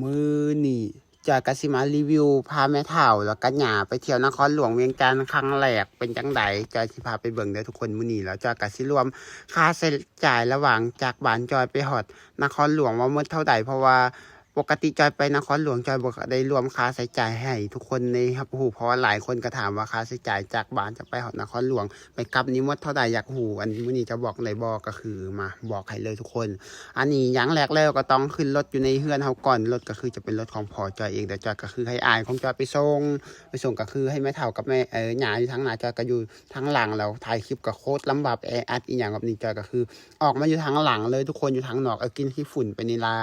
ມື້ນີ້ຈອຍກະຊິມາຣີວິວພາແມ່ເຖົ້າ ແລ້ວກະຍ່າໄປທ່ຽວນະຄອນຫຼວງວຽງຈັນຄັ້ງແລກ ເປັນຈັ່ງໃດ ຈອຍຊິພາໄປເບິ່ງເດີທຸກຄົນ. ມື້ນີ້ແລ້ວຈອຍກະຊິລວມຄ່າໃຊ້ຈ່າຍລະຫວ່າງຈາກບ້ານຈອຍໄປຮອດນະຄອນຫຼວງວ່າໝົດເທົ່າໃດ ເພາະວ່າປົກກະຕິຈອຍໄປນະຄອນຫຼວງ ຈອຍບໍ່ໄດ້ລວມຄ່າໃຊ້ຈ່າຍໃຫ້ທຸກຄົນໄດ້ຮັບຮູ້ ເພາະວ່າຫຼາຍຄົນກະຖາມວ່າຄ່າໃຊ້ຈ່າຍຈາກບ້ານຈະໄປຮອດນະຄອນຫຼວງ ໄປກັບນີ້ໝົດເທົ່າໃດ ຢາກຮູ້. ອັນມື້ນີ້ຈະບອກໄດ້ບໍ່ ກະຄືມາບອກໃຫ້ເລີຍທຸກຄົນ. ອັນນີ້ຢ່າງແລກເລີຍກະຕ້ອງຂຶ້ນລົດຢູ່ໃນເຮືອນເຮົາກ່ອນ. ລົດກະຄືຈະເປັນລົດຂອງພໍ່ຈອຍເອງ ແຕ່ຈອຍກະຄືໃຫ້ອ້າຍຂອງຈອຍໄປສົ່ງ ໄປສົ່ງກະຄືໃຫ້ແມ່ເຖົ້າກັບແມ່ ເອີ ຍ່າຢູ່ທາງໜ້າ ຈອຍກະຢູ່ທາງຫຼັງ. ແລ້ວຖ່າຍຄລິບກະໂຄດລຳບາກ ແອອັດອີ່ຫຍັງແບບນີ້ ຈອຍກະຄືອອກມາຢູ່ທາງຫຼັງເລີຍທຸກຄົນ ຢູ່ທາງນອກ ເອີ ກິນຂີ້ຝຸ່ນໄປນີ້ລະ.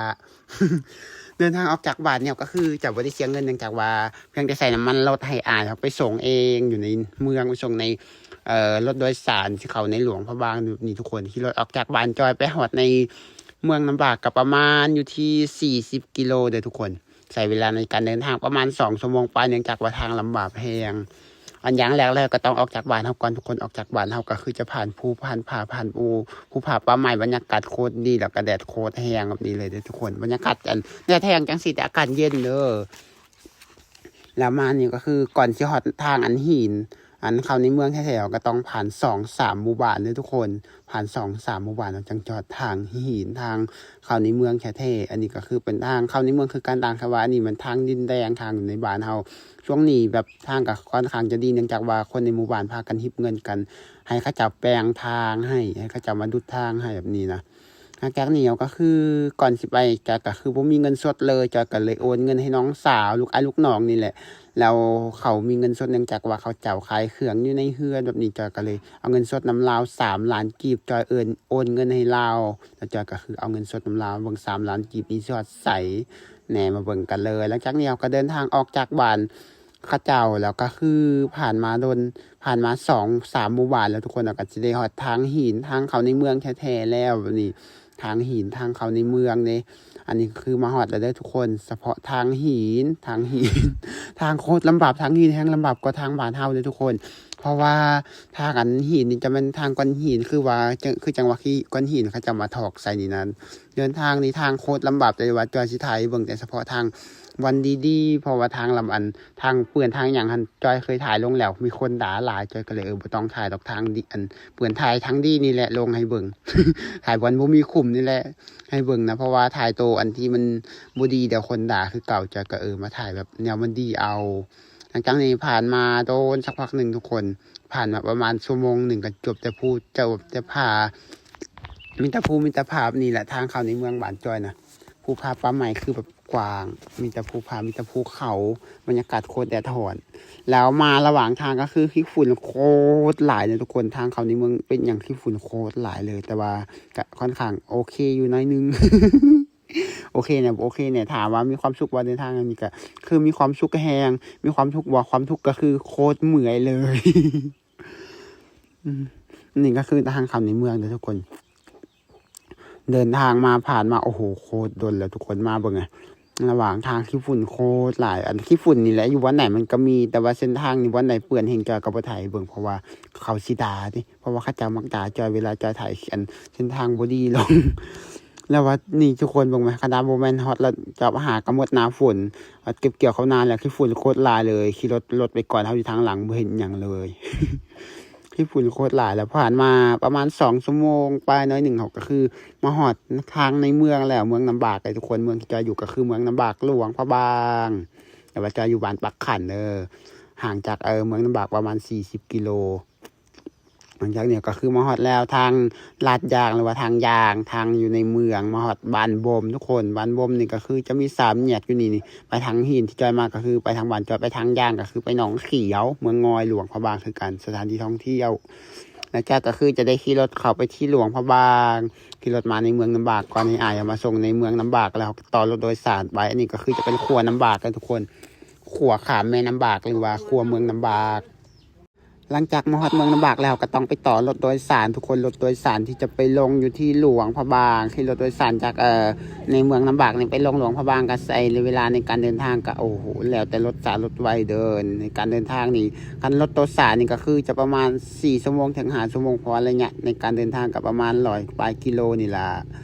ເດີນທາງອອກຈາກບ້ານນີ້ກະຄືຈະບໍ່ໄດ້ເສຍເງິນ ເນື່ອງຈາກວ່າພຽງແຕ່ໃສ່ນ້ຳມັນລົດໃຫ້ອ້າຍເຮົາໄປສົ່ງເອງ ຢູ່ໃນເມືອງ ໄປສົ່ງໃນ ເອີ ລົດໂດຍສານທີ່ເຂົ້າໃນຫຼວງພະບາງແບບນີ້ທຸກຄົນ. ຂີ່ລົດອອກຈາກບ້ານຈອຍໄປຮອດໃນເມືອງນ້ຳບາກກະປະມານຢູ່ທີ່ສີ່ສິບກິໂລເດີທຸກຄົນ. ໃຊ້ເວລາໃນການເດີນທາງປະມານສອງຊົ່ວໂມງປາຍ ເນື່ອງຈາກວ່າທາງລຳບາກແຮງ. ອັນຢ່າງແລກເລີຍກະຕ້ອງອອກຈາກບ້ານເຮົາກ່ອນທຸກຄົນ. ອອກຈາກບ້ານເຮົາກະຄືຈະຜ່ານພູ ຜ່ານຜາ ຜ່ານພູຜາປ່າໄມ້ ບັນຍາກາດໂຄດດີ ແລ້ວກະແດດໂຄດແຮງແບບນີ້ເລີຍເດີທຸກຄົນ. ບັນຍາກາດ ອັນ ແດດແຮງຈັ່ງຊີ້ ແຕ່ອາກາດເຢັນເດີ. ແລ້ວມານີ້ກະຄືກ່ອນຊິຮອດທາງອັນຫີນ ອັນເຂົ້າໃນເມືອງແທ້ໆ ເຮົາກະຕ້ອງຜ່ານສອງສາມໝູ່ບ້ານເດີທຸກຄົນ. ຜ່ານສອງສາມໝູ່ບ້ານ ເຮົາຈັ່ງຈອດທາງຫີນ ທາງເຂົ້າໃນເມືອງແທ້ໆ. ອັນນີ້ກະຄືເປັນທາງເຂົ້າໃນເມືອງຄືກັນ ຕ່າງແຄ່ວ່າອັນນີ້ມັນທາງດິນແດງ ທາງຢູ່ໃນບ້ານເຮົາ. ຊ່ວງນີ້ແບບທາງກະຄ່ອນຂ້າງຈະດີ ເນື່ອງຈາກວ່າຄົນໃນໝູ່ບ້ານພາກັນຮິບເງິນກັນ ໃຫ້ເຂົາເຈົ້າແປງທາງໃຫ້ ໃຫ້ເຂົາເຈົ້າມາດຸດທາງໃຫ້ແບບນີ້ນະ. ຫຼັງຈາກນີ້ກະຄືກ່ອນຊິໄປ ຈອຍກະຄືບໍ່ມີເງິນສົດເລີຍ ຈອຍກະເລີຍໂອນເງິນໃຫ້ນ້ອງສາວ ລູກອ້າຍລູກນ້ອງນີ້ແຫຼະ. ແລ້ວເຂົາມີເງິນສົດ ເນື່ອງຈາກວ່າເຂົາເຈົ້າຂາຍເຄື່ອງຢູ່ໃນເຮືອນແບບນີ້ ຈອຍກະເລີຍເອົາເງິນສົດນຳລາວສາມລ້ານກີບ ຈອຍເອີ້ນ ໂອນເງິນໃຫ້ລາວ. ແລ້ວຈອຍກະຄືເອົາເງິນສົດນຳລາວ ເບິ່ງສາມລ້ານກີບນີ້ຊິຮອດໃສແດ່ ມາເບິ່ງກັນເລີຍ. ຫຼັງຈາກນີ້ເຮົາກະເດີນທາງອອກຈາກບ້ານ ເຂົາເຈົ້າ ແລ້ວກະຄືຜ່ານມາດົນ ຜ່ານມາສອງສາມໝູ່ບ້ານແລ້ວທຸກຄົນ ແລ້ວກະຊິໄດ້ຮອດທາງຫີນ ທາງເຂົ້າໃນເມືອງແທ້ໆແລ້ວ. ແບບນີ້ທາງຫີນ ທາງເຂົ້າໃນເມືອງເດ້. ອັນນີ້ກະຄືມາຮອດແລ້ວເດີທຸກຄົນ. ສະເພາະທາງຫີນ ທາງຫີນ ທາງໂຄດລຳບາກ ທາງຫີນແຮງລຳບາກກວ່າທາງບ້ານເຮົາເດີທຸກຄົນ. ເພາະວ່າທາງອັນຫີນນີ້ຈະແມ່ນທາງກ້ອນຫີນ ຄືວ່າ ຄືຈັ່ງວ່າຂີ້ກ້ອນຫີນເຂົາເຈົ້າມາຖອກໃສ່ນີ້ນັ້ນ. ເດີນທາງນີ້ທາງໂຄດລຳບາກ ແຕ່ວ່າຈອຍຊິຖ່າຍໃຫ້ເບິ່ງແຕ່ສະເພາະທາງບ່ອນດີໆ ເພາະວ່າທາງລຳ ອັນ ທາງເປື້ອນທາງຫຍັງຫັ້ນ ຈອຍເຄີຍຖ່າຍລົງແລ້ວ ມີຄົນດ່າຫຼາຍ ຈອຍກະເລີຍ ເອີ ບໍ່ຕ້ອງຖ່າຍດອກທາງດີ ອັນເປື້ອນ ຖ່າຍທາງດີນີ້ແຫຼະລົງໃຫ້ເບິ່ງ ຖ່າຍບ່ອນບໍ່ມີຂຸມນີ້ແຫຼະໃຫ້ເບິ່ງນະ ເພາະວ່າຖ່າຍໂຕອັນທີ່ມັນບໍ່ດີດຽວຄົນດ່າຄືເກົ່າ. ຈອຍກະ ເອີ ມາຖ່າຍແບບແນວມັນດີເອົາ. ຫຼັງຈາກນີ້ຜ່ານມາໂດນສັກພັກໜຶ່ງທຸກຄົນ ຜ່ານມາປະມານຊົ່ວໂມງໜຶ່ງ ກະຈົບແຕ່ພູ ຈົບແຕ່ຜາ ມີແຕ່ພູມີແຕ່ຜາແບບນີ້ແຫຼະ. ທາງເຂົ້າໃນເມືອງບ້ານຈອຍນະ ພູຜາປ່າໄມ້ຄືແບບກວ້າງ ມີແຕ່ພູຜາ ມີແຕ່ພູເຂົາ ບັນຍາກາດໂຄດແດດຮ້ອນ. ແລ້ວມາລະຫວ່າງທາງກະຄືຂີ້ຝຸ່ນໂຄດຫຼາຍເລີຍທຸກຄົນ. ທາງເຂົ້າໃນເມືອງເປັນຫຍັງຂີ້ຝຸ່ນໂຄດຫຼາຍເລີຍ ແຕ່ວ່າກະຄ່ອນຂ້າງໂອເຄຢູ່ໜ້ອຍໜຶ່ງ ໂອເຄແດ່ ບໍ່ໂອເຄແດ່. ຖາມວ່າມີຄວາມສຸກບໍ່ເດີນທາງອັນນີ້ ກະຄືມີຄວາມສຸກແຮງ. ມີຄວາມທຸກບໍ່? ຄວາມທຸກກະຄືໂຄດເມື່ອຍເລີຍ. ອືມ ນີ້ກະຄືທາງເຂົ້າໃນເມືອງເດີທຸກຄົນ. ເດີນທາງມາ ຜ່ານມາ ໂອ້ໂຫ ໂຄດດົນແລ້ວທຸກຄົນ. ມາເບິ່ງ ລະຫວ່າງທາງຂີ້ຝຸ່ນໂຄດຫຼາຍ. ອັນຂີ້ຝຸ່ນນີ້ແຫຼະ ຢູ່ບ່ອນໃດມັນກະມີ ແຕ່ວ່າເສັ້ນທາງນີ້ບ່ອນໃດເປື້ອນແຮງ ຈອຍກະບໍ່ຖ່າຍໃຫ້ເບິ່ງ ເພາະວ່າເຂົາຊິດ່າຕິ ເພາະວ່າເຂົາເຈົ້າມັກດ່າຈອຍເວລາຈອຍຖ່າຍ ອັນ ເສັ້ນທາງບໍ່ດີລົງ. ແລ້ວວ່ານີ້ທຸກຄົນເບິ່ງແມະ ຂະໜາດບໍ່ແມ່ນຮອດລະຈອບຫາກະໝົດໜ້າຝົນ ເກັບກ່ຽວເຂົ້ານາແລ້ວ ຂີ້ຝຸ່ນໂຄດຫຼາຍເລີຍ. ຂີ່ລົດ ລົດໄປກ່ອນ ເຮົາຢູ່ທາງຫຼັງ ບໍ່ເຫັນຫຍັງເລີຍ ຂີ້ຝຸ່ນໂຄດຫຼາຍ. ແລ້ວຜ່ານມາປະມານສອງຊົ່ວໂມງປາຍໜ້ອຍໜຶ່ງ ເຮົາກະຄືມາຮອດທາງໃນເມືອງແລ້ວ ເມືອງນ້ຳບາກເດ້ທຸກຄົນ. ເມືອງທີ່ຈອຍຢູ່ກະຄືເມືອງນ້ຳບາກຫຼວງພະບາງ ແຕ່ວ່າຈອຍຢູ່ບ້ານປາກຂັນເດີ ຫ່າງຈາກ ເອີ ເມືອງນ້ຳບາກປະມານສີ່ສິບກິໂລ. ຫຼັງຈາກນີ້ກະຄືມາຮອດແລ້ວ ທາງລາດຢາງ ຫຼືວ່າທາງຢາງ ທາງຢູ່ໃນເມືອງ ມາຮອດບ້ານບົມທຸກຄົນ. ບ້ານບົມນີ້ກະຄືຈະມີສາມແຍກຢູ່ນີ້ ນີ້ ໄປທາງຫີນທີ່ຈອຍມາກະຄືໄປທາງບ້ານຈອຍ ໄປທາງຢາງກະຄືໄປໜອງຂຽວ ເມືອງງອຍ ຫຼວງພະບາງຄືກັນ ສະຖານທີ່ທ່ອງທ່ຽວ. ຫຼັງຈາກກະຄືຈະໄດ້ຂີ່ລົດເຂົ້າໄປທີ່ຫຼວງພະບາງ ຂີ່ລົດມາໃນເມືອງນ້ຳບາກກ່ອນ ໃຫ້ອ້າຍເອົາມາສົ່ງໃນເມືອງນ້ຳບາກ ແລ້ວເຮົາກະຕໍ່ລົດໂດຍສານໄປ. ອັນນີ້ກະຄືຈະເປັນຂົວນ້ຳບາກເດີທຸກຄົນ ຂົວຂ້າມແມ່ນ້ຳບາກ ຫຼືວ່າຂົວເມືອງນ້ຳບາກ. ຫຼັງຈາກມາຮອດເມືອງນ້ຳບາກແລ້ວ ກະຕ້ອງໄປຕໍ່ລົດໂດຍສານທຸກຄົນ ລົດໂດຍສານທີ່ຈະໄປລົງຢູ່ທີ່ຫຼວງພະບາງ. ຂີ່ລົດໂດຍສານຈາກ ເອີ ໃນເມືອງນ້ຳບາກນີ້ໄປລົງຫຼວງພະບາງ ກະໃຊ້ເວລາໃນການເດີນທາງກະ ໂອ້ໂຫ ແລ້ວແຕ່ລົດຊ້າລົດໄວເດີ. ໃນການເດີນທາງນີ້ ຄັນລົດໂດຍສານນີ້ກະຄືຈະປະມານສີ່ຊົ່ວໂມງເຖິງຫ້າຊົ່ວໂມງ ເພາະວ່າໄລຍະໃນການເດີນທາງກະປະມານຮ້ອຍປາຍກິໂລນີ້ລະ.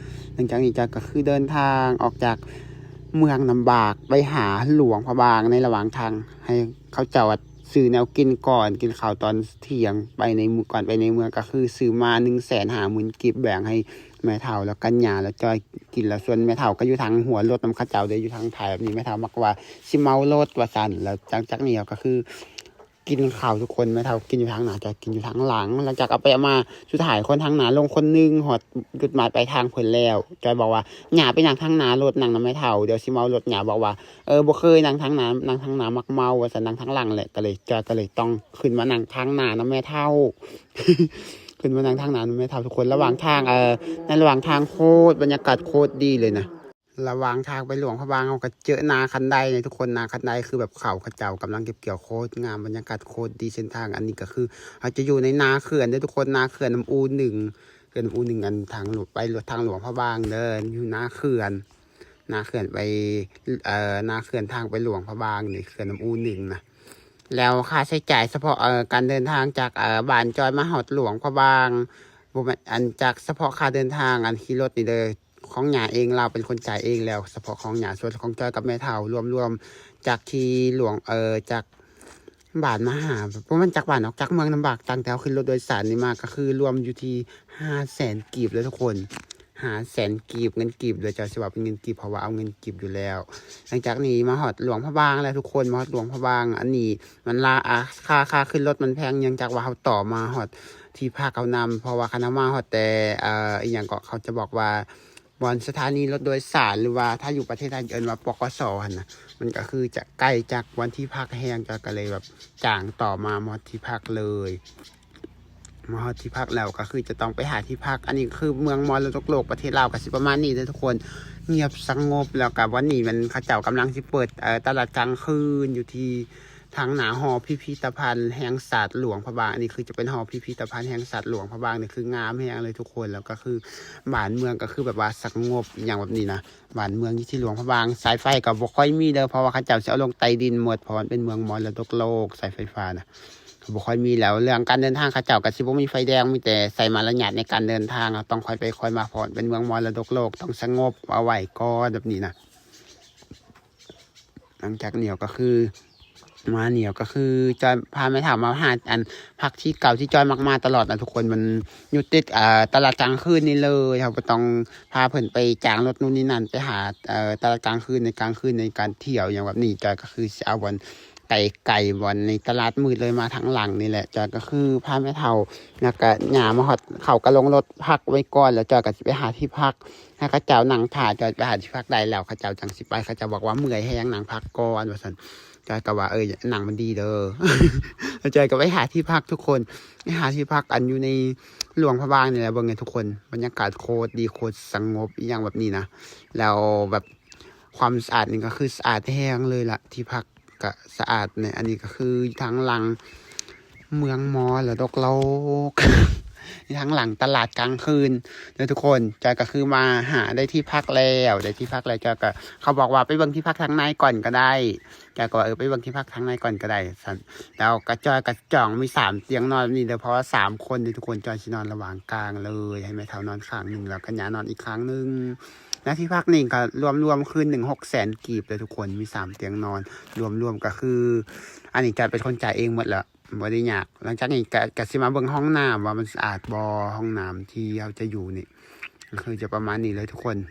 ຫຼັງຈາກນີ້ຈອຍກະຄືເດີນທາງອອກຈາກ ເມືອງນ້ຳບາກ ໄປຫາຫຼວງພະບາງໃນລະຫວ່າງທາງ ໃຫ້ເຂົາເຈົ້າຊື້ແນວກິນກ່ອນ ກິນເຂົ້າຕອນທ່ຽງ ໄປໃນເມືອງ ກ່ອນໄປໃນເມືອງ ກໍຄືຊື້ມາໜຶ່ງແສນຫ້າໝື່ນກີບ ແບ່ງໃຫ້ແມ່ເຖົ້າ ແລ້ວກັນຍ່າ ແລ້ວຈອຍກິນ ແລ້ວສ່ວນແມ່ເຖົ້າກໍຢູ່ທາງຫົວລົດນຳເຂົາເຈົ້າເດ້ ຢູ່ທາງທ້າຍແບບນີ້ ແມ່ເຖົ້າມັກວ່າຊິເມົາລົດວ່າຊັ້ນ ແລ້ວຫຼັງຈາກນີ້ກໍຄື ກິນເຂົ້າທຸກຄົນ ແມ່ເຖົ້າກິນຢູ່ທາງໜ້າ ຈອຍກິນຢູ່ທາງຫຼັງ ຫຼັງຈາກເອົາໄປເອົາມາ ສຸດທ້າຍຄົນທາງໜ້າລົງຄົນໜຶ່ງ ຮອດຈຸດໝາຍປາຍທາງເພິ່ນແລ້ວ ຈອຍບອກວ່າ ຍ່າໄປນັ່ງທາງໜ້າລົດ ນັ່ງນຳແມ່ເຖົ້າ ດຽວຊິເມົາລົດ ຍ່າບອກວ່າ ເອີ ບໍ່ເຄີຍນັ່ງທາງໜ້າ ນັ່ງທາງໜ້າມັກເມົາວ່າຊັ້ນ ນັ່ງທາງຫຼັງແຫຼະ ກໍເລີຍ ຈອຍກໍເລີຍຕ້ອງຂຶ້ນມານັ່ງທາງໜ້ານຳແມ່ເຖົ້າ ຂຶ້ນມານັ່ງທາງໜ້ານຳແມ່ເຖົ້າ ທຸກຄົນ ລະຫວ່າງທາງ ເອີ ໃນລະຫວ່າງທາງໂຄດ ບັນຍາກາດໂຄດດີເລີຍນະ ລະຫວ່າງທາງໄປຫຼວງພະບາງ ເຮົາກໍເຈີນາຄັນໄດເດ້ທຸກຄົນ ນາຄັນໄດຄືແບບເຂົ້າເຂົາເຈົ້າກຳລັງເກັບກ່ຽວ ໂຄດງາມ ບັນຍາກາດໂຄດດີ ເສັ້ນທາງ ອັນນີ້ກໍຄືເຮົາຈະຢູ່ໃນນາເຂື່ອນເດ້ທຸກຄົນ ນາເຂື່ອນນ້ຳອູໜຶ່ງ ເຂື່ອນນ້ຳອູໜຶ່ງ ອັນທາງໄປທາງຫຼວງພະບາງເດີ ຢູ່ນາເຂື່ອນ ນາເຂື່ອນໄປ ເອີ ນາເຂື່ອນທາງໄປຫຼວງພະບາງນີ້ ເຂື່ອນນ້ຳອູໜຶ່ງນະ ແລ້ວຄ່າໃຊ້ຈ່າຍສະເພາະ ເອີ ການເດີນທາງຈາກ ເອີ ບ້ານຈອຍມາຮອດຫຼວງພະບາງ ບໍ່ແມ່ນ ອັນ ຈາກສະເພາະຄ່າເດີນທາງ ອັນ ຂີ່ລົດນີ້ເດີ ຂອງຍ່າເອງ ລາວເປັນຄົນຈ່າຍເອງແລ້ວ ສະເພາະຂອງຍ່າ ສ່ວນຂອງຈອຍກັບແມ່ເຖົ້າລວມໆ ຈາກທີ່ຫຼວງ ເອີ ຈາກບ້ານມາຫາ ບໍ່ແມ່ນຈາກບ້ານດອກ ຈາກເມືອງນ້ຳບາກ ຕັ້ງແຕ່ເຮົາຂຶ້ນລົດໂດຍສານນີ້ມາ ກໍຄືລວມຢູ່ທີ່ຫ້າແສນກີບເດີທຸກຄົນ ຫ້າແສນກີບ ເງິນກີບເດີ ຈອຍຊິເວົ້າເປັນເງິນກີບ ເພາະວ່າເອົາເງິນກີບຢູ່ແລ້ວ ຫຼັງຈາກນີ້ມາຮອດຫຼວງພະບາງແລ້ວທຸກຄົນ ມາຮອດຫຼວງພະບາງ ອັນນີ້ມັນລາ ອາ ຄ່າ ຄ່າຂຶ້ນລົດມັນແພງ ເນື່ອງຈາກວ່າເຮົາຕໍ່ມາຮອດທີ່ພັກເຮົານຳ ເພາະວ່າຄັນເຮົາມາຮອດແຕ່ ເອີ ອີ່ຫຍັງເກາະ ເຂົາຈະບອກວ່າ ບ່ອນສະຖານີລົດໂດຍສານ ຫຼືວ່າຖ້າຢູ່ປະເທດໄທເອີ້ນວ່າ ປກສ ຫັ້ນນະ ມັນກໍຄືຈະໄກຈາກບ່ອນທີ່ພັກແຮງ ຈອຍກໍເລີຍແບບຈ້າງຕໍ່ມາ ມາຮອດທີ່ພັກເລີຍ ມາຮອດທີ່ພັກແລ້ວກໍຄືຈະຕ້ອງໄປຫາທີ່ພັກ ອັນນີ້ຄືເມືອງມໍລະດົກໂລກ ປະເທດລາວກໍຊິປະມານນີ້ເດີທຸກຄົນ ງຽບສະຫງົບ ແລ້ວກໍວັນນີ້ແມ່ນເຂົາເຈົ້າກຳລັງຊິເປີດ ເອີ ຕະຫຼາດກາງຄືນຢູ່ທີ່ ທາງໜ້າຫໍພິພິທະພັນແຫ່ງຊາດຫຼວງພະບາງ ອັນນີ້ຄືຈະເປັນຫໍພິພິທະພັນແຫ່ງຊາດຫຼວງພະບາງນີ້ ຄືງາມແຮງເລີຍທຸກຄົນ ແລ້ວກໍຄືບ້ານເມືອງກໍຄືແບບວ່າສະຫງົບ ອີ່ຫຍັງແບບນີ້ນະ ບ້ານເມືອງຢູ່ທີ່ຫຼວງພະບາງ ສາຍໄຟກໍບໍ່ຄ່ອຍມີເດີ ເພາະວ່າເຂົາເຈົ້າຊິເອົາລົງໃຕ້ດິນໝົດ ເພາະວ່າມັນເປັນເມືອງມໍລະດົກໂລກ ສາຍໄຟຟ້ານະ ກໍບໍ່ຄ່ອຍມີແລ້ວ ເລື່ອງການເດີນທາງເຂົາເຈົ້າກໍຊິບໍ່ມີໄຟແດງ ມີແຕ່ໃຊ້ມາລະຍາດໃນການເດີນທາງ ເຮົາຕ້ອງຄ່ອຍໄປຄ່ອຍມາ ເພາະມັນເປັນເມືອງມໍລະດົກໂລກ ຕ້ອງສະຫງົບເອົາໄວ້ກ່ອນ ແບບນີ້ນະ ຫຼັງຈາກນີ້ກໍຄື ມານີ້ກໍຄືຈອຍພາແມ່ເຖົ້າມາຫາ ອັນ ພັກທີ່ເກົ່າທີ່ຈອຍມັກມາຕະຫຼອດນະທຸກຄົນ ມັນຢູ່ຕິດ ເອີ ຕະຫຼາດກາງຄືນນີ້ເລີຍ ເຮົາບໍ່ຕ້ອງພາເພິ່ນໄປຈ້າງລົດນູ່ນນີ້ນັ້ນ ໄປຫາ ເອີ ຕະຫຼາດກາງຄືນ ໃນກາງຄືນ ໃນການທ່ຽວຫຍັງແບບນີ້ ຈອຍກໍຄືຊິເອົາບ່ອນໄກໆ ບ່ອນໃນຕະຫຼາດມືດເລີຍ ມາທາງຫຼັງນີ້ແຫຼະ ຈອຍກໍຄືພາແມ່ເຖົ້າ ແລ້ວກໍຍ່າມາຮອດ ເຂົາກໍລົງລົດພັກໄວ້ກ່ອນ ແລ້ວຈອຍກໍຊິໄປຫາທີ່ພັກ ໃຫ້ເຂົາເຈົ້ານັ່ງຖ້າ ຈອຍໄປຫາທີ່ພັກໄດ້ແລ້ວ ເຂົາເຈົ້າຈັ່ງຊິໄປ ເຂົາເຈົ້າບອກວ່າເມື່ອຍແຮງ ນັ່ງພັກກ່ອນວ່າຊັ້ນ ຈອຍກໍວ່າ ເອີ ນັ່ງມັນດີເດີ ແລ້ວຈອຍກໍໄປຫາທີ່ພັກທຸກຄົນ ໄປຫາທີ່ພັກ ອັນ ຢູ່ໃນຫຼວງພະບາງນີ້ແຫຼະ ເບິ່ງໃຫ້ທຸກຄົນ ບັນຍາກາດໂຄດດີ ໂຄດສະຫງົບ ອີ່ຫຍັງແບບນີ້ນະ ແລ້ວແບບຄວາມສະອາດນີ້ກໍຄືສະອາດແຮງເລີຍລະ ທີ່ພັກ ກະສະອາດແນ່ ອັນນີ້ກໍຄືທາງຫຼັງເມືອງມໍລະດົກໂລກ ທາງຫຼັງຕະຫຼາດກາງຄືນເດີທຸກຄົນ ຈອຍກໍຄືມາຫາໄດ້ທີ່ພັກແລ້ວ ໄດ້ທີ່ພັກແລ້ວ ຈອຍກໍ ເຂົາບອກວ່າໄປເບິ່ງທີ່ພັກທາງໃນກ່ອນກໍໄດ້ ຈອຍກໍວ່າ ເອີ ໄປເບິ່ງທີ່ພັກທາງໃນກ່ອນກໍໄດ້ຊັ້ນ ແລ້ວກໍຈອຍກໍຈອງມີສາມຕຽງນອນນີ້ເດີ ເພາະວ່າສາມຄົນເດີທຸກຄົນ ຈອຍຊິນອນລະຫວ່າງກາງເລີຍ ໃຫ້ແມ່ເຖົ້ານອນຂ້າງໜຶ່ງ ແລ້ວກໍຍ່ານອນອີກຂ້າງໜຶ່ງ ນະ ທີ່ພັກນີ້ກໍລວມໆຄືນໜຶ່ງຫົກແສນກີບເດີທຸກຄົນ ມີສາມຕຽງນອນ ລວມໆກໍຄື ອັນນີ້ຈອຍເປັນຄົນຈ່າຍເອງໝົດແລ້ວ ບໍ່ໄດ້ຍາກ ຫຼັງຈາກນີ້ກໍ ກໍຊິມາເບິ່ງຫ້ອງນ້ຳວ່າມັນສະອາດບໍ່ ຫ້ອງນ້ຳທີ່ເຮົາຈະຢູ່ນີ້ ກໍຄືຈະປະມານນີ້ເລີຍທຸກຄົນ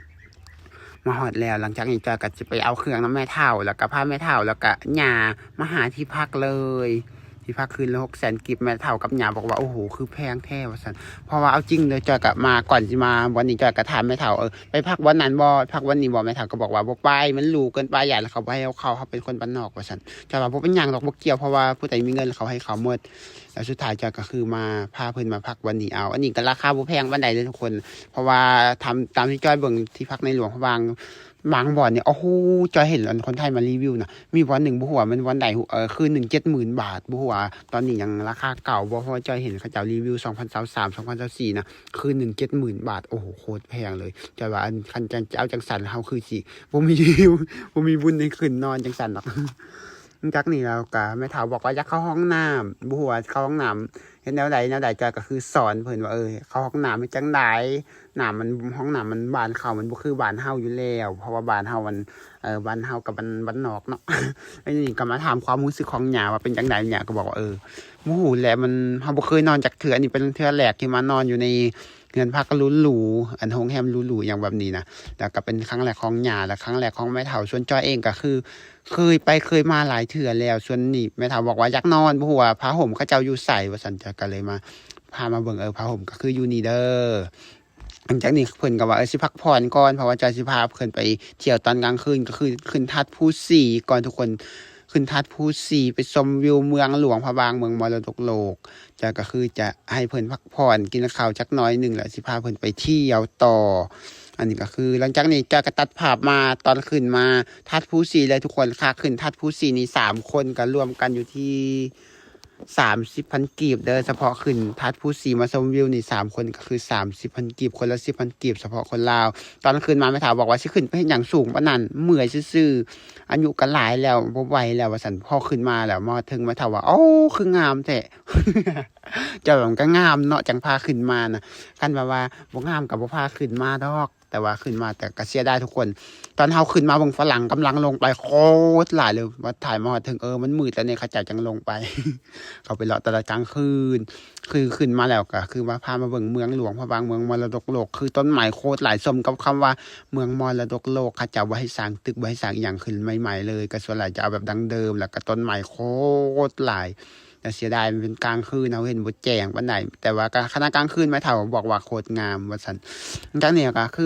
ມາຮອດແລ້ວ ຫຼັງຈາກນີ້ຈອຍກໍຊິໄປເອົາເຄື່ອງນຳແມ່ເຖົ້າ ແລ້ວກໍພາແມ່ເຖົ້າ ແລ້ວກໍຍ່າມາຫາທີ່ພັກເລີຍ ທີ່ພັກຄືນລະຫົກແສນກີບ ແມ່ເຖົ້າກັບຍ່າບອກວ່າ ໂອ້ໂຫ ຄືແພງແທ້ວ່າຊັ້ນ ເພາະວ່າເອົາຈິງເດີ ຈອຍກໍມາ ກ່ອນຊິມາບ່ອນນີ້ ຈອຍກໍຖາມແມ່ເຖົ້າ ເອີ ໄປພັກບ່ອນນັ້ນບໍ່ ພັກບ່ອນນີ້ບໍ່ ແມ່ເຖົ້າກໍບອກວ່າ ບໍ່ໄປ ມັນຫຼູເກີນໄປ ຢ້ານເຂົາບໍ່ໃຫ້ເຮົາເຂົ້າ ເຮົາເປັນຄົນບ້ານນອກວ່າຊັ້ນ ຈອຍວ່າ ບໍ່ເປັນຫຍັງດອກ ບໍ່ກ່ຽວ ເພາະວ່າຜູ້ໃດມີເງິນເຂົາໃຫ້ເຂົ້າໝົດ ແລ້ວສຸດທ້າຍຈອຍກໍຄືມາ ພາເພິ່ນມາພັກບ່ອນນີ້ເອົາ ອັນນີ້ກໍລາຄາບໍ່ແພງປານໃດເດີທຸກຄົນ ເພາະວ່າຕາມ ຕາມທີ່ຈອຍເບິ່ງທີ່ພັກໃນຫຼວງພະບາງ ບາງບ່ອນນີ້ ໂອ້ໂຫ ຈອຍເຫັນອັນຄົນໄທມາຣີວິວນະ ມີບ່ອນໜຶ່ງ ບໍ່ຮູ້ວ່າແມ່ນບ່ອນໃດ ເອີ ຄືນໜຶ່ງເຈັດໝື່ນບາດ ບໍ່ຮູ້ວ່າຕອນນີ້ຍັງລາຄາເກົ່າບໍ່ ເພາະວ່າຈອຍເຫັນເຂົາເຈົ້າຣີວິວສອງພັນຊາວສາມ ສອງພັນຊາວສີ່ນະ ຄືນໜຶ່ງເຈັດໝື່ນບາດ ໂອ້ໂຫ ໂຄດແພງເລີຍ ຈອຍວ່າ ອັນ ຄັນຈະເອົາຈັ່ງຊັ້ນ ເຮົາຄືຊິບໍ່ມີ ບໍ່ມີບຸນໄດ້ຂຶ້ນນອນຈັ່ງຊັ້ນດອກ ຫຼັງຈາກນີ້ແລ້ວກໍແມ່ເຖົ້າບອກວ່າຢາກເຂົ້າຫ້ອງນ້ຳ, ບໍ່ຮູ້ວ່າເຂົ້າຫ້ອງນ້ຳເຮັດແນວໃດແນວໃດ, ຈອຍກໍຄືສອນເພິ່ນວ່າ ເອີ ເຂົ້າຫ້ອງນ້ຳເຮັດຈັ່ງໃດ, ນ້ຳມັນ ຫ້ອງນ້ຳມັນ ບ້ານເຂົາມັນບໍ່ຄືບ້ານເຮົາຢູ່ແລ້ວ ເພາະວ່າບ້ານເຮົາມັນ ເອີ ບ້ານເຮົາກໍບ້ານ ບ້ານນອກເນາະ. ແລ້ວນີ້ກໍມາຖາມຄວາມຮູ້ສຶກຂອງຍ່າວ່າເປັນຈັ່ງໃດ, ຍ່າກໍບອກວ່າ ເອີ ບໍ່ຮູ້ແຫຼະ ມັນ ເຮົາບໍ່ເຄີຍນອນຈັກເທື່ອ, ອັນນີ້ເປັນເທື່ອແລກທີ່ມານອນຢູ່ໃນເຮືອນພັກຫຼູໆ ອັນໂຮງແຮມຫຼູໆຫຍັງແບບນີ້ນະ, ແລ້ວກໍເປັນຄັ້ງແລກຂອງຍ່າ ແລະ ຄັ້ງແລກຂອງແມ່ເຖົ້າ. ສ່ວນຈອຍເອງກໍຄື ເຄີຍໄປເຄີຍມາຫຼາຍເທື່ອແລ້ວ. ສ່ວນນີ້ແມ່ເຖົ້າບອກວ່າຢາກນອນ ບໍ່ຮູ້ວ່າຜ້າຫົ່ມເຂົາເຈົ້າຢູ່ໃສວ່າຊັ້ນ, ຈອຍກໍເລີຍມາ ພາມາເບິ່ງ ເອີ ຜ້າຫົ່ມກໍຄືຢູ່ນີ້ເດີ. ຫຼັງຈາກນີ້ເພິ່ນກໍວ່າ ເອີ ຊິພັກຜ່ອນກ່ອນ ເພາະວ່າຈອຍຊິພາເພິ່ນໄປທ່ຽວຕອນກາງຄືນ ກໍຄືຂຶ້ນທາດພູສີ່ກ່ອນທຸກຄົນ, ຂຶ້ນທາດພູສີ່ໄປຊົມວິວເມືອງຫຼວງພະບາງ ເມືອງມໍລະດົກໂລກ. ຈອຍກໍຄືຈະໃຫ້ເພິ່ນພັກຜ່ອນ ກິນເຂົ້າຈັກໜ້ອຍໜຶ່ງ ແລ້ວຊິພາເພິ່ນໄປທ່ຽວຕໍ່. ອັນນີ້ກໍຄື ຫຼັງຈາກນີ້ຈອຍກໍຕັດພາບມາຕອນຂຶ້ນມາທາດພູສີ່ເລີຍທຸກຄົນ. ຄ່າຂຶ້ນທາດພູສີ່ນີ້ສາມຄົນກໍລວມກັນຢູ່ທີ່ສາມສິບພັນກີບເດີ, ສະເພາະຂຶ້ນທາດພູສີ່ມາຊົມວິວນີ້ສາມຄົນກໍຄືສາມສິບພັນກີບ, ຄົນລະສິບພັນກີບ ສະເພາະຄົນລາວ. ຕອນຂຶ້ນມາແມ່ເຖົ້າບອກວ່າ ຊິຂຶ້ນໄປເຮັດຫຍັງສູງປານນັ້ນ ເມື່ອຍຊື່ໆ ອາຍຸກໍຫຼາຍແລ້ວ ບໍ່ໄຫວແລ້ວວ່າຊັ້ນ. ພໍຂຶ້ນມາແລ້ວ ມາຮອດເທິງແມ່ເຖົ້າວ່າ ໂອ້ ຄືງາມແທ້. ຈອຍວ່າມັນກໍງາມເນາະ ຈັ່ງພາຂຶ້ນມານະ, ຄັນແບບວ່າບໍ່ງາມກໍບໍ່ພາຂຶ້ນມາດອກ. ແຕ່ວ່າຂຶ້ນມາ ແຕ່ກໍເສຍດາຍທຸກຄົນ, ຕອນເຮົາຂຶ້ນມາເບິ່ງຝຣັ່ງກຳລັງລົງໄປໂຄດຫຼາຍເລີຍ. ວ່າຖ່າຍມາຮອດເທິງ ເອີ ມັນມືດແລ້ວນີ້ ເຂົາເຈົ້າຈັ່ງລົງໄປ ເຂົາໄປເລາະຕະຫຼາດກາງຄືນ. ຄືຂຶ້ນມາແລ້ວກໍຄືວ່າພາມາເບິ່ງເມືອງຫຼວງພະບາງ ເມືອງມໍລະດົກໂລກ, ຄືຕົ້ນໄມ້ໂຄດຫຼາຍ ສົມກັບຄຳວ່າເມືອງມໍລະດົກໂລກ. ເຂົາເຈົ້າບໍ່ໃຫ້ສ້າງຕຶກ ບໍ່ໃຫ້ສ້າງອີ່ຫຍັງຂຶ້ນໃໝ່ໆເລີຍ, ກໍສ່ວນຫຼາຍຈະເອົາແບບດັ້ງເດີມ ແລ້ວກໍຕົ້ນໄມ້ໂຄດຫຼາຍ. ແຕ່ເສຍດາຍມັນເປັນກາງຄືນ ເຮົາເຫັນບໍ່ແຈ້ງປານໃດ, ແຕ່ວ່າກໍຂະນະກາງຄືນແມ່ເຖົ້າບອກວ່າໂຄດງາມວ່າຊັ້ນ. ຈາກນີ້ກໍຄື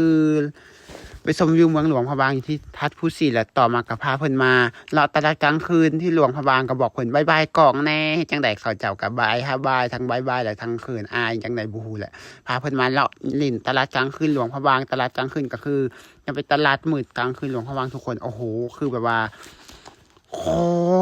ໄປຊົມວິວເມືອງຫຼວງພະບາງຢູ່ທີ່ທາດພູສີ່ ແລ້ວຕໍ່ມາກໍພາເພິ່ນມາເລາະຕະຫຼາດກາງຄືນທີ່ຫຼວງພະບາງ, ກໍບອກເພິ່ນບາຍບາຍກ້ອງແດ່. ເຮັດຈັ່ງໃດ ເຂົາເຈົ້າກໍບາຍຫາບາຍ ທັງບາຍບາຍ ແລະ ທັງເຂີນອາຍ ຈັ່ງໃດບໍ່ຮູ້ແຫຼະ. ພາເພິ່ນມາເລາະຫຼິ້ນຕະຫຼາດກາງຄືນຫຼວງພະບາງ. ຕະຫຼາດກາງຄືນກໍຄື ຍັງເປັນຕະຫຼາດມືດກາງຄືນຫຼວງພະບາງທຸກຄົນ. ໂອ້ໂຫ ຄືແບບວ່າ ໂຄ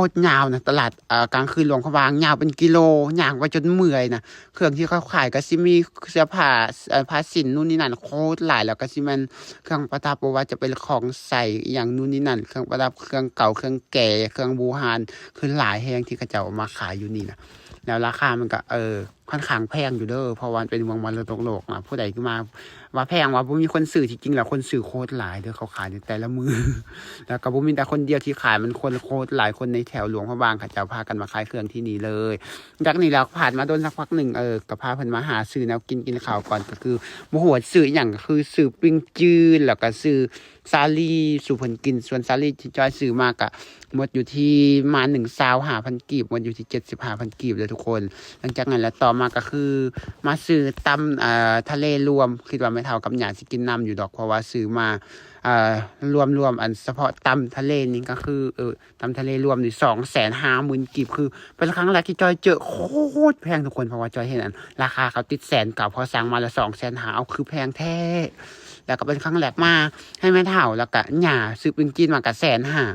ດຍາວນະ ຕະຫຼາດ ເອີ ກາງຄືນຫຼວງພະບາງ ຍາວເປັນກິໂລ ຍ່າງໄປຈົນເມື່ອຍນະ. ເຄື່ອງທີ່ເຂົາຂາຍກໍຊິມີເສື້ອຜ້າ ເອີ ຜ້າສິ້ນ ນູ່ນນີ້ນັ້ນ ໂຄດຫຼາຍ. ແລ້ວກໍຊິແມ່ນເຄື່ອງປະດັບ ບໍ່ວ່າຈະເປັນຂອງໃຊ້ອີ່ຫຍັງນູ່ນນີ້ນັ້ນ ເຄື່ອງປະດັບ ເຄື່ອງເກົ່າ ເຄື່ອງແກ່ ເຄື່ອງບູຮານ ຄືຫຼາຍແຮງທີ່ເຂົາເຈົ້າເອົາມາຂາຍຢູ່ນີ້ນະ. ແລ້ວລາຄາມັນກໍ ເອີ ຂ້ອນຂ້າງແພງຢູ່ເດີ ເພາະວ່າມັນເປັນເມືອງມໍລະດົກໂລກນະ. ຜູ້ໃດຄືມາວ່າແພງ ວ່າບໍ່ມີຄົນຊື້ ທີ່ຈິງແລ້ວຄົນຊື້ໂຄດຫຼາຍເດີ ເຂົາຂາຍໃນແຕ່ລະມື້. ແລ້ວກໍບໍ່ມີແຕ່ຄົນດຽວທີ່ຂາຍ ມັນຄົນໂຄດຫຼາຍ ຄົນໃນແຖວຫຼວງພະບາງເຂົາເຈົ້າພາກັນມາຂາຍເຄື່ອງທີ່ນີ້ເລີຍ. ຈາກນີ້ແລ້ວຜ່ານມາດົນສັກພັກໜຶ່ງ ເອີ ກໍພາເພິ່ນມາຫາຊື້ແນວກິນ ກິນເຂົ້າກ່ອນ. ກໍຄືບໍ່ຮູ້ວ່າຊື້ອີ່ຫຍັງ ກໍຄືຊື້ປີ້ງຈືນ ແລ້ວກໍຊື້ ສາລີສູ່ເພິ່ນກິນ. ສ່ວນສາລີທີ່ຈອຍຊື້ມາກະໝົດຢູ່ທີ່ມາໜຶ່ງຊາວຫ້າພັນກີບ ໝົດຢູ່ທີ່ເຈັດສິບຫ້າພັນກີບເດີທຸກຄົນ. ຫຼັງຈາກນັ້ນແລ້ວຕໍ່ມາກະຄືມາຊື້ຕຳ ເອີ ທະເລລວມ, ຄິດວ່າແມ່ເຖົ້າກັບຍ່າຊິກິນນຳຢູ່ດອກ ເພາະວ່າຊື້ມາ ເອີ ລວມໆ ອັນສະເພາະຕຳທະເລນີ້ກະຄື ເອີ ຕຳທະເລລວມນີ້ສອງແສນຫ້າໝື່ນກີບ ຄືເປັນຄັ້ງແລກທີ່ຈອຍເຈີໂຄດແພງທຸກຄົນ. ເພາະວ່າຈອຍເຫັນອັນລາຄາເຂົາຕິດແສນເກົ້າ ພໍສັ່ງມາແລ້ວສອງແສນຫ້າ ເອົາ ຄືແພງແທ້. ແລ້ວກໍເປັນຄັ້ງແລກມາໃຫ້ແມ່ເຖົ້າ ແລ້ວກະຍ່າຊື້ປີ້ງຈີນມາກະແສນຫ້າ.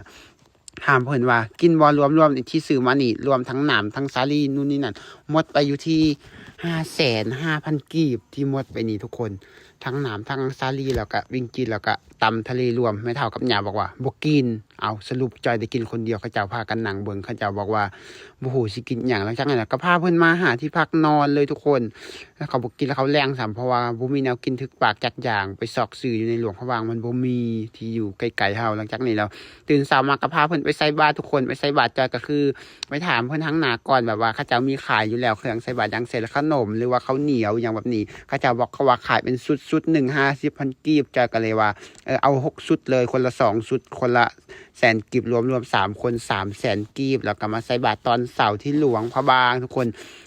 ຖາມເພິ່ນວ່າກິນບໍ່ ລວມໆ ທີ່ຊື້ມານີ້ ລວມທັງໜາມທັງສາລີນູ່ນນີ້ນັ້ນ ໝົດໄປຢູ່ທີ່ຫ້າແສນຫ້າພັນກີບ ທີ່ໝົດໄປນີ້ທຸກຄົນ. ທັງໜາມທັງສາລີ ແລ້ວກະປີ້ງຈີນ ແລ້ວກະຕຳທະເລລວມ. ແມ່ເຖົ້າກັບຍ່າບອກວ່າບໍ່ກິນ. ເອົາ ສະຫຼຸບຈອຍໄດ້ກິນຄົນດຽວ. ເຂົາເຈົ້າພາກັນນັ່ງເບິ່ງ ເຂົາເຈົ້າບອກວ່າບໍ່ຮູ້ຊິກິນຫຍັງ. ຫຼັງຈາກນັ້ນລະກໍພາເພິ່ນມາຫາທີ່ພັກນອນເລີຍທຸກຄົນ. ແລ້ວເຂົາບໍ່ກິນເຂົ້າແລງຊ້ຳ ເພາະວ່າບໍ່ມີແນວກິນຖືກປາກຈັກຢ່າງ. ໄປຊອກຊື້ຢູ່ໃນຫຼວງພະບາງມັນບໍ່ມີທີ່ຢູ່ໃກ້ໆເຮົາ. ຫຼັງຈາກນີ້ແລ້ວຕື່ນເຊົ້າມາກໍພາເພິ່ນໄປໃສ່ບາດທຸກຄົນ. ໄປໃສ່ບາດ ຈອຍກໍຄືໄປຖາມເພິ່ນທາງໜ້າກ່ອນ ແບບວ່າເຂົາເຈົ້າມີຂາຍຢູ່ແລ້ວ ເຄື່ອງໃສ່ບາດຫຍັງ ເຊັ່ນ ຂະໜົມ ຫຼືວ່າເຂົ້າໜຽວຫຍັງແບບນີ້. ເຂົາເຈົ້າບອກເຂົາວ່າຂາຍເປັນຊຸດ ຊຸດໜຶ່ງຫ້າສິບພັນກີບ. ຈອຍກໍເລີຍວ່າ ເອີ ເອົາຫົກຊຸດເລີຍ ຄົນລະສອງຊຸດ ຄົນລະ ແສນກີບ ລວມ ລວມສາມຄົນ ສາມແສນກີບ. ແລ້ວກໍມາໃສ່ບາດຕອນເຊົ້າທີ່ຫຼວງພະບາງທຸກຄົນ.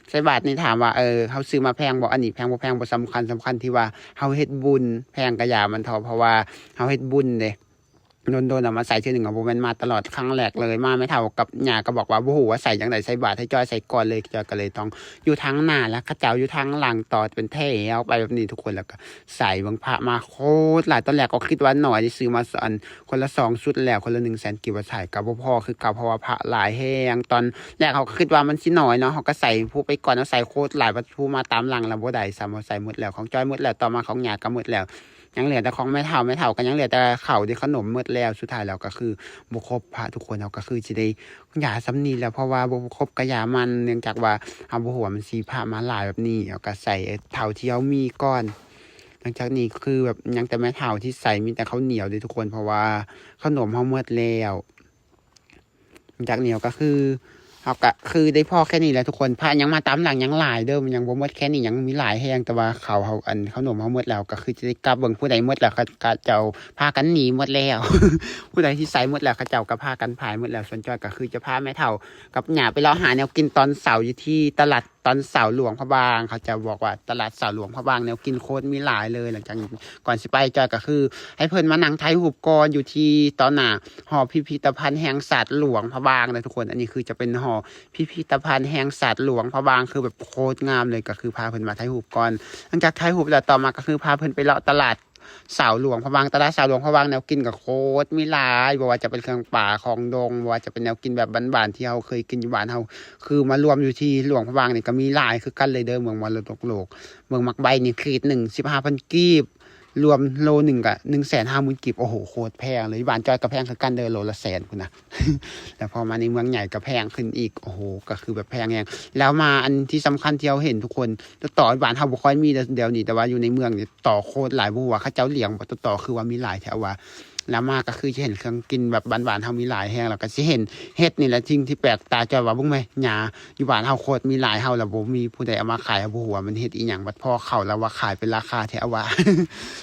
ໃສ່ບາດນີ້ຖາມວ່າ ເອີ ເຮົາຊື້ມາແພງບໍ່? ອັນນີ້ແພງບໍ່ແພງບໍ່ສຳຄັນ, ສຳຄັນທີ່ວ່າເຮົາເຮັດບຸນ. ແພງກະຢ່າມັນເຖາະ ເພາະວ່າເຮົາເຮັດບຸນເດ້. ດົນໆ ເອົາມາໃສ່ເທື່ອໜຶ່ງ ກໍບໍ່ແມ່ນມາຕະຫຼອດ. ຄັ້ງແລກເລີຍມາ ແມ່ເຖົ້າກັບຍ່າກໍບອກວ່າບໍ່ຮູ້ວ່າໃສ່ຈັ່ງໃດ ໃສ່ບາດໃຫ້ຈອຍໃສ່ກ່ອນເລີຍ. ຈອຍກໍເລີຍຕ້ອງຢູ່ທາງໜ້າ ແລ້ວເຂົາເຈົ້າຢູ່ທາງຫຼັງຕໍ່ເປັນແຖວໄປແບບນີ້ທຸກຄົນ. ແລ້ວກໍ ໃສ່ເບິ່ງພະມາໂຄດຫຼາຍ. ຕອນແລກກໍຄິດວ່າໜ້ອຍ ໄດ້ຊື້ມາ ອັນ ຄົນລະສອງຊຸດແລ້ວ ຄົນລະໜຶ່ງແສນກີບ ວ່າໃສ່ກໍບໍ່ພໍຄືເກົ່າ ເພາະວ່າພະຫຼາຍແຮງ. ຕອນແລກເຮົາກໍຄິດວ່າມັນຊິໜ້ອຍເນາະ ເຮົາກໍໃສ່ຜູ້ໄປກ່ອນ ເຮົາໃສ່ໂຄດຫຼາຍ ບັດຜູ້ມາຕາມຫຼັງແລ້ວບໍ່ໄດ້ຊ້ຳ. ເຮົາໃສ່ໝົດແລ້ວ ຂອງຈອຍໝົດແລ້ວ ຕໍ່ມາຂອງຍ່າກໍໝົດແລ້ວ. ຍັງເຫຼືອແຕ່ຂອງແມ່ເຖົ້າ ແມ່ເຖົ້າກໍຍັງເຫຼືອແຕ່ເຂົ້າທີ່ຂະໜົມໝົດແລ້ວ. ສຸດທ້າຍແລ້ວກໍຄືບໍ່ຄົບພະທຸກຄົນ ເຮົາກໍຄືຊິໄດ້ຢາສ່ຳນີ້ແຫຼະ ເພາະວ່າບໍ່ຄົບກໍຢາມັນ ເນື່ອງຈາກວ່າເຮົາບໍ່ຮູ້ວ່າມັນຊິພະມາຫຼາຍແບບນີ້ ເຮົາກໍໃສ່ເທົ່າທີ່ເຮົາມີກ່ອນ. ຫຼັງຈາກນີ້ຄືແບບຍັງແຕ່ແມ່ເຖົ້າທີ່ໃສ່ມີແຕ່ເຂົ້າໜຽວເດ້ທຸກຄົນ ເພາະວ່າຂະໜົມເຮົາໝົດແລ້ວ. ຈາກນີ້ກໍຄື ເຮົາກໍຄືໄດ້ພໍແຄ່ນີ້ແຫຼະທຸກຄົນ ພະຍັງມາຕາມຫຼັງຍັງຫຼາຍເດີ ມັນຍັງບໍ່ໝົດແຄ່ນີ້ ຍັງມີຫຼາຍແຮງ ແຕ່ວ່າເຂົ້າເຮົາ ອັນ ເຂົ້າໜົມເຮົາໝົດແລ້ວ ກໍຄືຈະໄດ້ກັບເບິ່ງ ຜູ້ໃດໝົດແລ້ວ ເຂົາເຈົ້າພາກັນໜີໝົດແລ້ວ ຜູ້ໃດທີ່ໃສ່ໝົດແລ້ວ ເຂົາເຈົ້າກໍພາກັນພາຍໝົດແລ້ວ. ສ່ວນຈ້ອຍກໍຄືຈະພາແມ່ເຖົ້າກັບຍ່າໄປເລາະຫາແນວກິນຕອນເຊົ້າຢູ່ທີ່ຕະຫຼາດຕອນເຊົ້າຫຼວງພະບາງ ເຂົາເຈົ້າບອກວ່າຕະຫຼາດເຊົ້າຫຼວງພະບາງ ແນວກິນໂຄດມີຫຼາຍເລີຍ. ຫຼັງຈາກນີ້ ກ່ອນຊິໄປ ຈ້ອຍກໍຄືໃຫ້ເພິ່ນມານັ່ງຖ່າຍຮູບກ່ອນ ຢູ່ທີ່ຕໍ່ໜ້າຫໍພິພິທະພັນແຫ່ງຊາດຫຼວງພະບາງເດີທຸກຄົນ. ອັນນີ້ຄືຈະເປັນຫໍພິພິທະພັນແຫ່ງຊາດຫຼວງພະບາງ ຄືແບບໂຄດງາມເລີຍ ກໍຄືພາເພິ່ນມາຖ່າຍຮູບກ່ອນ. ຫຼັງຈາກຖ່າຍຮູບແລ້ວ ຕໍ່ມາກໍຄືພາເພິ່ນໄປເລາະຕະຫຼາດເຊົ້າຫຼວງພະບາງ. ຕະຫຼາດເຊົ້າຫຼວງພະບາງ ແນວກິນກໍໂຄດມີຫຼາຍ ບໍ່ວ່າຈະເປັນເຄື່ອງປ່າຂອງດົງ ບໍ່ວ່າຈະເປັນແນວກິນແບບບ້ານໆ ທີ່ເຮົາເຄີຍກິນຢູ່ບ້ານເຮົາ ຄືມາລວມຢູ່ທີ່ຫຼວງພະບາງນີ້ ກໍມີຫຼາຍຄືກັນເລີຍເດີ ເມືອງມໍລະດົກໂລກ. ເບິ່ງໝາກໃບນີ້ ຂີດໜຶ່ງ ສິບຫ້າພັນກີບ ລວມໂລໜຶ່ງກະ ໜຶ່ງແສນຫ້າໝື່ນກີບ. ໂອ້ໂຫ ໂຄດແພງເລີຍ. ຢູ່ບ້ານຈ້ອຍກໍແພງຄືກັນເດີ ໂລລະແສນພຸ້ນນະ ແລ້ວພໍມາໃນເມືອງໃຫຍ່ກໍແພງຂຶ້ນອີກ. ໂອ້ໂຫ ກໍຄືແບບແພງແຮງ. ແລ້ວມາອັນທີ່ສຳຄັນທີ່ເຮົາເຫັນທຸກຄົນ ຕະຕໍ້ບ້ານເຮົາບໍ່ຄ່ອຍມີແລ້ວດຽວນີ້ ແຕ່ວ່າຢູ່ໃນເມືອງນີ້ ຕະຕໍ້ໂຄດຫຼາຍ ບໍ່ຮູ້ວ່າເຂົາເຈົ້າລ້ຽງບໍ່ ຕະຕໍ້ຄືວ່າມີຫຼາຍແທ້ວ່າ. ແລ້ວມາກໍຄືຈະເຫັນເຄື່ອງກິນແບບບ້ານໆເຮົາມີຫຼາຍແຮງ ແລ້ວກໍຊິເຫັນເຫັດນີ້ແຫຼະ ສິ່ງທີ່ແປກຕາ. ຈ້ອຍວ່າເບິ່ງແມ ຫຍ້າຢູ່ບ້ານເຮົາໂຄດມີຫຼາຍ ເຮົາລະບໍ່ມີຜູ້ໃດເອົາມາຂາຍ ເຮົາບໍ່ຮູ້ວ່າມັນເຫັດອີ່ຫຍັງ ບັດພໍເຂົ້າລະວ່າຂາຍເປັນລາຄາແທ້ວ່າ.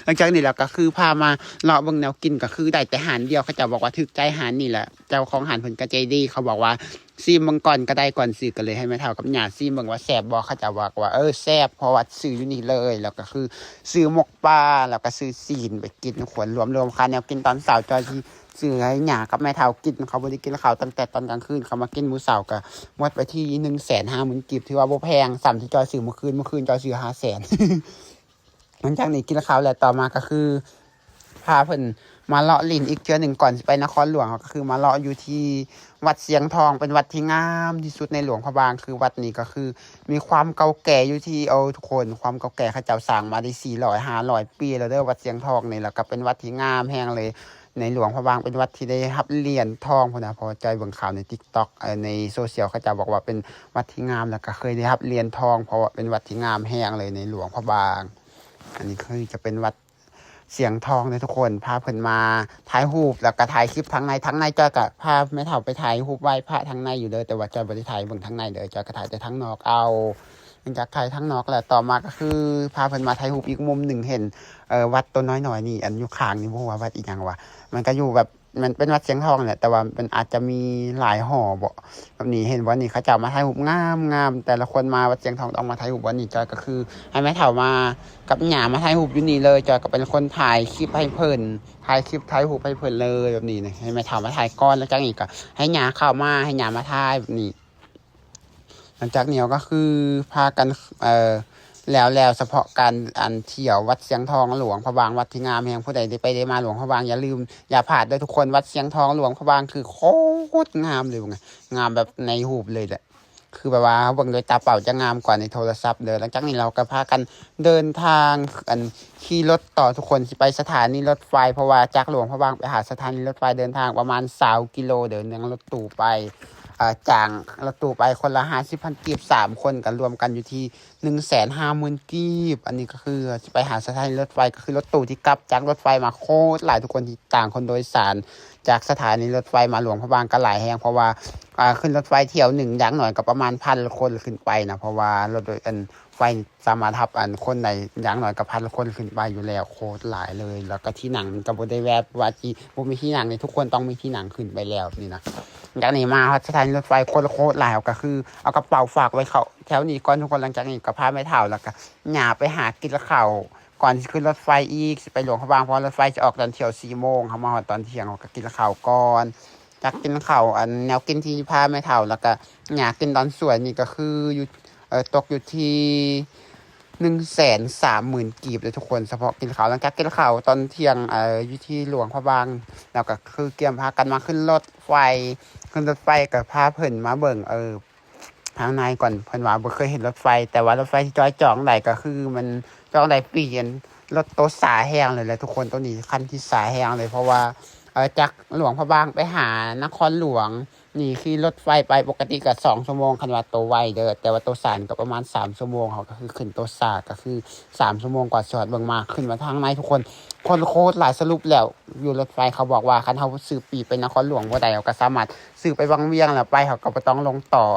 ຫຼັງຈາກນີ້ແລ້ວກໍຄືພາມາເລາະເບິ່ງແນວກິນ ກໍຄືໄດ້ແຕ່ຮ້ານດຽວ ເຂົາເຈົ້າບອກວ່າຖືກໃຈຮ້ານນີ້ແຫຼະ ເຈົ້າຂອງຮ້ານເພິ່ນກໍໃຈດີ ເຂົາບອກວ່າ ຊີມເບິ່ງກ່ອນກໍໄດ້ ກ່ອນຊື້ກໍເລີຍໃຫ້ແມ່ເຖົ້າກັບຍ່າຊີມເບິ່ງວ່າແຊບບໍ່. ເຂົາເຈົ້າບອກວ່າ ເອີ ແຊບ ເພາະວ່າຊື້ຢູ່ນີ້ເລີຍ. ແລ້ວກໍຄືຊື້ໝົກປ່າ ແລ້ວກໍຊື້ຊີ້ນໄປກິນ ຄວນລວມໆຄ່າແນວກິນຕອນເຊົ້າ ຈ້ອຍຊິຊື້ໃຫ້ຍ່າກັບແມ່ເຖົ້າກິນ. ເຂົາບໍ່ໄດ້ກິນເຂົ້າຕັ້ງແຕ່ຕອນກາງຄືນ ເຂົາມາກິນມື້ເຊົ້າກໍໝົດໄປທີ່ໜຶ່ງແສນຫ້າໝື່ນກີບ ຖືວ່າບໍ່ແພງສ່ຳທີ່ຈ້ອຍຊື້ມື້ຄືນ ມື້ຄືນຈ້ອຍຊື້ຫ້າແສນ. ຫຼັງຈາກນີ້ກິນເຂົ້າແລ້ວ ຕໍ່ມາກໍຄືພາເພິ່ນມາເລາະຫຼິ້ນອີກເທື່ອໜຶ່ງ ກ່ອນຊິໄປນະຄອນຫຼວງ ກໍຄືມາເລາະຢູ່ທີ່ວັດຊຽງທອງ ເປັນວັດທີ່ງາມທີ່ສຸດໃນຫຼວງພະບາງ. ຄືວັດນີ້ກໍຄືມີຄວາມເກົ່າແກ່ຢູ່ທີ່ ໂອ້ ທຸກຄົນ ຄວາມເກົ່າແກ່ ເຂົາເຈົ້າສ້າງມາໄດ້ສີ່ຮ້ອຍຫ້າຮ້ອຍປີແລ້ວເດີ ວັດຊຽງທອງນີ້. ແລ້ວກໍເປັນວັດທີ່ງາມແຮງເລີຍໃນຫຼວງພະບາງ ເປັນວັດທີ່ໄດ້ຮັບຫຼຽນທອງພຸ້ນນະ ເພາະວ່າຈ້ອຍເບິ່ງຂ່າວໃນຕິກຕັອກ ເອີ ໃນໂຊຊຽວ ເຂົາເຈົ້າບອກວ່າເປັນວັດທີ່ງາມ ແລ້ວກໍເຄີຍໄດ້ຮັບຫຼຽນທອງ ເພາະວ່າເປັນວັດທີ່ງາມແຮງເລີຍໃນຫຼວງພະບາງ. ອັນນີ້ຄືຈະເປັນວັດຊຽງທອງເດີທຸກຄົນ ພາເພິ່ນມາຖ່າຍຮູບ ແລ້ວກໍຖ່າຍຄລິບທາງໃນ ທາງໃນຈ້ອຍກໍພາແມ່ເຖົ້າໄປຖ່າຍຮູບໄຫວ້ພະທາງໃນຢູ່ເດີ ແຕ່ວ່າຈ້ອຍບໍ່ໄດ້ຖ່າຍເບິ່ງທາງໃນເດີ ຈ້ອຍກໍຖ່າຍແຕ່ທາງນອກເອົາ. ຫຼັງຈາກຖ່າຍທາງນອກແລ້ວ ຕໍ່ມາກໍຄືພາເພິ່ນມາຖ່າຍຮູບອີກມຸມໜຶ່ງ ເຫັນ ເອີ ວັດໂຕນ້ອຍໆນີ້ ອັນຢູ່ຂ້າງນີ້ ບໍ່ຮູ້ວ່າວັດອີ່ຫຍັງວະ ມັນກໍຢູ່ແບບ ມັນເປັນວັດຊຽງທອງແຫຼະ ແຕ່ວ່າມັນອາດຈະມີຫຼາຍຫໍບໍ ແບບນີ້. ເຫັນບໍ່ນີ້ ເຂົາເຈົ້າມາຖ່າຍຮູບງາມໆ ແຕ່ລະຄົນມາວັດຊຽງທອງຕ້ອງມາຖ່າຍຮູບບ່ອນນີ້. ຈ້ອຍກໍຄືໃຫ້ແມ່ເຖົ້າມາກັບຍ່າມາຖ່າຍຮູບຢູ່ນີ້ເລີຍ ຈ້ອຍກໍເປັນຄົນຖ່າຍຄລິບໃຫ້ເພິ່ນ ຖ່າຍຄລິບຖ່າຍຮູບໃຫ້ເພິ່ນເລີຍແບບນີ້. ໃຫ້ແມ່ເຖົ້າມາຖ່າຍກ່ອນ ແລ້ວຈາກນີ້ກໍໃຫ້ຍ່າເຂົ້າມາ ໃຫ້ຍ່າມາຖ່າຍແບບນີ້. ຫຼັງຈາກນີ້ກໍຄືພາກັນ ເອີ ແລ້ວ ແລ້ວສະເພາະການ ອັນ ທ່ຽວວັດຊຽງທອງຫຼວງພະບາງ ວັດທີ່ງາມແຮງ. ຜູ້ໃດໄດ້ໄປໄດ້ມາຫຼວງພະບາງ ຢ່າລືມຢ່າພາດເດີທຸກຄົນ ວັດຊຽງທອງຫຼວງພະບາງ ຄືໂຄດງາມເລີຍ ງາມແບບໃນຮູບເລີຍແຫຼະ ຄືແບບວ່າເຮົາເບິ່ງດ້ວຍຕາເປົ່າຈະງາມກວ່າໃນໂທລະສັບເດີ. ຫຼັງຈາກນີ້ເຮົາກໍພາກັນເດີນທາງ ອັນ ຂີ່ລົດຕໍ່ທຸກຄົນ ຊິໄປສະຖານີລົດໄຟ ເພາະວ່າຈາກຫຼວງພະບາງໄປຫາສະຖານີລົດໄຟເດີນທາງປະມານຊາວກິໂລເດີ ນັ່ງລົດຕູ້ໄປ ເອີ ຈ້າງລົດຕູ້ໄປຄົນລະຫ້າສິບພັນກີບ ສາມຄົນກໍລວມກັນຢູ່ທີ່ໜຶ່ງແສນຫ້າໝື່ນກີບ. ອັນນີ້ກໍຄືຊິໄປຫາສະຖານີລົດໄຟ ກໍຄືລົດຕູ້ທີ່ກັບຈາກລົດໄຟມາໂຄດຫຼາຍທຸກຄົນ ທີ່ຕ່າງຄົນໂດຍສານຈາກສະຖານີລົດໄຟມາຫຼວງພະບາງກໍຫຼາຍແຮງ ເພາະວ່າ ອ່າ ຂຶ້ນລົດໄຟຖ້ຽວໜຶ່ງຢ່າງໜ້ອຍກໍປະມານພັນຄົນຂຶ້ນໄປນະ ເພາະວ່າລົດ ອັນ ໄຟສາມາດຮັບ ອັນ ຄົນໄດ້ຢ່າງໜ້ອຍກໍພັນຄົນຂຶ້ນໄປຢູ່ແລ້ວ ໂຄດຫຼາຍເລີຍ. ແລ້ວກໍທີ່ນັ່ງມັນກໍບໍ່ໄດ້ແບບວ່າຊິບໍ່ມີທີ່ນັ່ງເດ ທຸກຄົນຕ້ອງມີທີ່ນັ່ງຂຶ້ນໄປແລ້ວນີ້ນະ. ຈາກນີ້ມາຮອດສະຖານີລົດໄຟ ຄົນໂຄດຫຼາຍ ເຮົາກໍຄືເອົາກະເປົາຝາກໄວ້ເຂົາແຖວນີ້ກ່ອນທຸກຄົນ. ຫຼັງຈາກນີ້ກໍພາແມ່ເຖົ້າ ແລ້ວກໍຍ່າໄປຫາກິນເຂົ້າ ກ່ອນຊິຂຶ້ນລົດໄຟອີກ ຊິໄປຫຼວງພະບາງ ເພາະວ່າລົດໄຟຊິອອກຕອນຖ້ຽວສີ່ໂມງ. ເຮົາມາຮອດຕອນທ່ຽງ ເຮົາກໍກິນເຂົ້າກ່ອນ ຈາກກິນເຂົ້າ ອັນ ແນວກິນທີ່ພາແມ່ເຖົ້າ ແລ້ວກໍຍ່າກິນຕອນສວນນີ້ ກໍຄືຢູ່ ເອີ ຕົກຢູ່ທີ່ໜຶ່ງແສນສາມໝື່ນກີບເດີທຸກຄົນ ສະເພາະກິນເຂົ້າ. ຫຼັງຈາກກິນເຂົ້າຕອນທ່ຽງ ເອີ ຢູ່ທີ່ຫຼວງພະບາງ ແລ້ວກໍຄືກຽມພາກັນມາຂຶ້ນລົດໄຟ ຂຶ້ນລົດໄຟກໍພາເພິ່ນມາເບິ່ງ ເອີ ທາງໃນກ່ອນ ເພິ່ນວ່າບໍ່ເຄີຍເຫັນລົດໄຟ ແຕ່ວ່າລົດໄຟທີ່ຈ້ອຍຈອງໄດ້ກໍຄືມັນຈອງໄດ້ປີ ອັນ ລົດໂຕຊ້າແຮງເລີຍແຫຼະທຸກຄົນ ໂຕນີ້ຄັນທີ່ຊ້າແຮງເລີຍ ເພາະວ່າ ເອີ ຈາກຫຼວງພະບາງໄປຫານະຄອນຫຼວງນີ້ ຂີ່ລົດໄຟໄປປົກກະຕິກໍສອງຊົ່ວໂມງ ຄັນວ່າໂຕໄວເດີ ແຕ່ວ່າໂຕຊ້ານີ້ກໍປະມານສາມຊົ່ວໂມງ ເຮົາກໍຄືຂຶ້ນໂຕຊ້າກໍຄືສາມຊົ່ວໂມງກວ່າຊິຮອດ ເບິ່ງມາຂຶ້ນມາທາງໃນທຸກຄົນ ຄົນໂຄດຫຼາຍ. ສະຫຼຸບແລ້ວຢູ່ລົດໄຟເຂົາບອກວ່າ ຄັນເຮົາຊື້ປີ້ໄປນະຄອນຫຼວງບໍ່ໄດ້ ເຮົາກໍສາມາດຊື້ໄປວັງວຽງແລ້ວໄປ ເຮົາກໍບໍ່ຕ້ອງລົງຕໍ່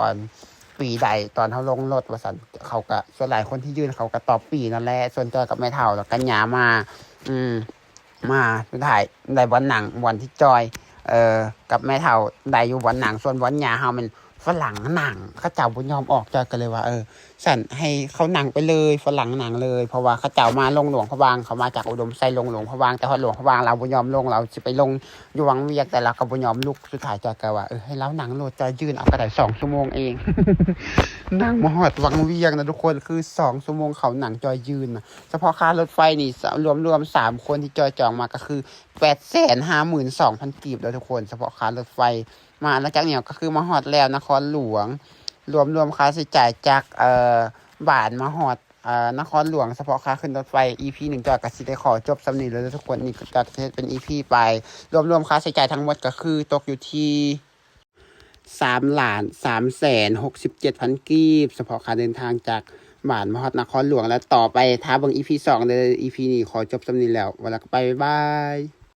ປີ້ໄດ້ຕອນເຮົາລົງລົດວ່າຊັ້ນ ເຂົາກະ ສ່ວນຫຼາຍຄົນທີ່ຍື່ນເຂົາກະຕອບປີ້ນັ້ນແຫຼະ ສ່ວນຈອຍກັບແມ່ເຖົ້າແລ້ວກະຍ່າມາ ອືມ ມາ ສຸດທ້າຍໄດ້ບ່ອນນັ່ງ ບ່ອນທີ່ຈອຍ ເອີ ກັບແມ່ເຖົ້າໄດ້ຢູ່ບ່ອນນັ່ງ ສ່ວນບ່ອນຍ່າເຮົາແມ່ນຝຣັ່ງນັ່ງ ເຂົາເຈົ້າບໍ່ຍອມອອກ ຈອຍກໍເລີຍວ່າ ເອີ ຊັ້ນໃຫ້ເຂົານັ່ງໄປເລີຍ ຝຣັ່ງນັ່ງເລີຍ ເພາະວ່າເຂົາເຈົ້າມາລົງຫຼວງພະບາງ ເຂົາມາຈາກອຸດົມໄຊລົງຫຼວງພະບາງ ແຕ່ຮອດຫຼວງພະບາງລາວບໍ່ຍອມລົງ ລາວຊິໄປລົງ ຢູ່ວັງວຽງ ແຕ່ລາວກໍບໍ່ຍອມລຸກ ສຸດທ້າຍຈອຍກໍວ່າ ເອີ ໃຫ້ລາວນັ່ງໂລດ ຈອຍຢືນເອົາກໍໄດ້ ສອງຊົ່ວໂມງເອງ ນັ່ງມາຮອດວັງວຽງນະທຸກຄົນ ຄືສອງຊົ່ວໂມງເຂົານັ່ງ ຈອຍຢືນນະ ສະເພາະຄ່າລົດໄຟນີ້ ລວມໆ ສາມຄົນທີ່ຈອຍຈອງມາກໍຄື ແປດແສນຫ້າໝື່ນສອງພັນ ກີບເດີທຸກຄົນ ສະເພາະຄ່າລົດໄຟ ມາອານາຈັກນີ້ກໍຄືມາຮອດແລ້ວນະຄອນຫຼວງ ລວມໆ ຄ່າໃຊ້ຈ່າຍຈາກ ເອີ ບ້ານມາຮອດ ເອີ ນະຄອນຫຼວງ ສະເພາະຄ່າຂຶ້ນລົດໄຟ ອີພີໜຶ່ງ ຈອຍກໍຊິໄດ້ຂໍຈົບສ່ຳນີ້ເລີຍທຸກຄົນ ນີ້ຈອຍກໍເຮັດເປັນອີພີໄປ ລວມໆ ຄ່າໃຊ້ຈ່າຍທັງໝົດກໍຄືຕົກຢູ່ທີ່ ສາມລ້ານສາມແສນຫົກສິບເຈັດພັນ ກີບ ສະເພາະຄ່າເດີນທາງຈາກບ້ານມາຮອດນະຄອນຫຼວງ ແລະ ຕໍ່ໄປຖ້າເບິ່ງອີພີສອງເດີ ອີພີນີ້ຂໍຈົບສ່ຳນີ້ແລ້ວ ວ່າແລ້ວກໍໄປ ບາຍບາຍ.